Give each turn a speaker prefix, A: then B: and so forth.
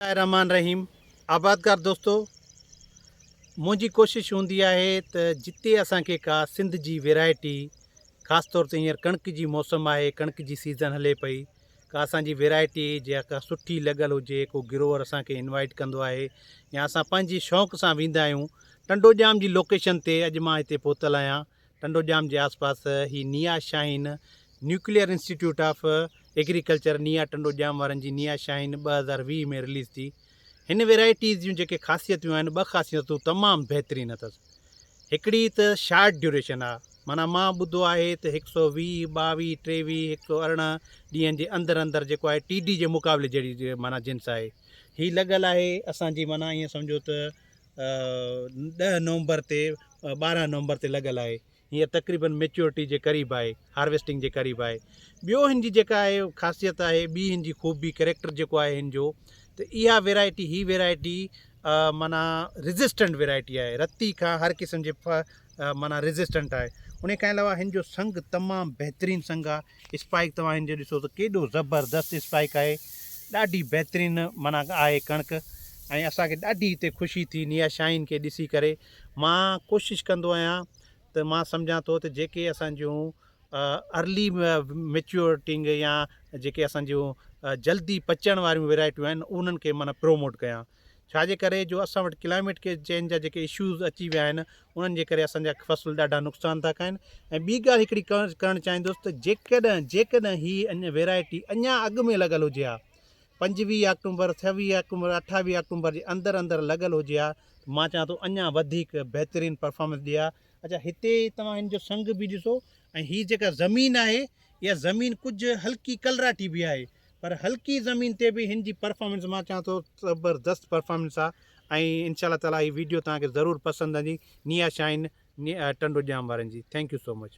A: الله الرحمٰن الرحيم آبادگار دوستو منهنجي ڪوشش هوندي آهي ته جتي اسان کي ڪا سنڌ جي ويرائٽي خاص طور تي هينئر ڪڻڪ جي موسم آهي ڪڻڪ جي سيزن هلي پئي ڪا اسان جي ويرائٽي جيڪا سٺي لڳل هجي ڪو گروور اسان کي انوائٽ ڪندو آهي يا اسان پنهنجي شوق سان ويندا آهيون ٽنڊو ڄام جي لوڪيشن تي اڄ مان هتي پهتل آهيان ٽنڊو ڄام جي آس پاس هي نيا Shaheen nuclear institute of agriculture نيا ٽنڊو ڄام وارن جي نيا شاهين 2020 ۾ رليز ٿي. هن ويرائٽيز جون جيڪي خاصيتون آهن ٻه خاصيتون تمام بهترين اٿس. هڪڙي ته شارٽ ڊيوريشن آ معنيٰ مان ٻڌو آهي ته هڪ سئو 20، 22، 23، 118 ڏينهن جي اندر اندر جيڪو آهي ٽي ڊي جي مقابلي جهڙي معنيٰ جنس آهي. هي لڳل آهي اسان جي معنيٰ ائين سمجهو ته 10 نومبر تي 12 نومبر تي لڳل آهي. هينئر تقريبن ميچوئرٽي جي قريب آهي، هارويسٽنگ جي قريب آهي. ٻيو هن جي جيڪا آهي خاصيت آهي، ٻي هن جي خوبي ڪريڪٽر جيڪو آهي هن جو ته اها ويرائٽي هي ويرائٽي معنيٰ ريزسٽنٽ ويرائٽي آهي، رتي کان هر قسم جي معنيٰ ريزسٽنٽ آهي. ان کان علاوه هن جو سنگ تمام بهترين سنگ آهي. اسپائڪ توهان هن جو ڏسو ته ڪيڏو زبردست اسپائڪ آهي. ڏاڍي بهترين معنيٰ آهي ڪڻڪ ۽ اسان کي ڏاڍي هتي خوشي ٿي نيا شاهين کي ڏسي ڪري. مان ڪوشش ڪندو آهيان ته مان سمجهان ٿو ته جيڪي اسان جون ارلي ميچيورٽنگ يا جيڪي اسان جون جلدي پچڻ واريون ويرائٽيون آهن انهن کي معنيٰ پروموٽ ڪيان ڇا جي ڪري جو اسان وٽ ڪلائميٽ ڪي چينج جا جيڪي اشوز اچي ويا آهن انهن جي ڪري اسان جا فصل ڏاڍا نقصان ٿا کائن ۽ ٻي ڳالهه هڪڙي ڪرڻ چاهيندس ته جيڪڏهن جيڪڏهن هي ويرائٽي اڃا اڳ ۾ لڳل هجي ها 25 آڪٽومبر، 26 آڪٽومبر، 28 آڪٽومبر جي اندر اندر لڳل هجي ها ته مان چوان ٿو اڃا وڌيڪ بهترين پرفارمنس ڏئي ها. اڇا هتي توهان هن جو سنگ به ڏسو ۽ هي جيڪا زمين آهي اها زمين ڪجهه هلڪي ڪلراٺي به آهي پر هلڪي زمين تي به هن جي پرفارمنس مان چوان ٿو زبردست پرفارمنس آهي ۽ انشاء الله تعالي هي ويڊيو توهان کي ضرور پسند ايندي نيا شائن ٽنڊو ڄام وارن جي thank you so much.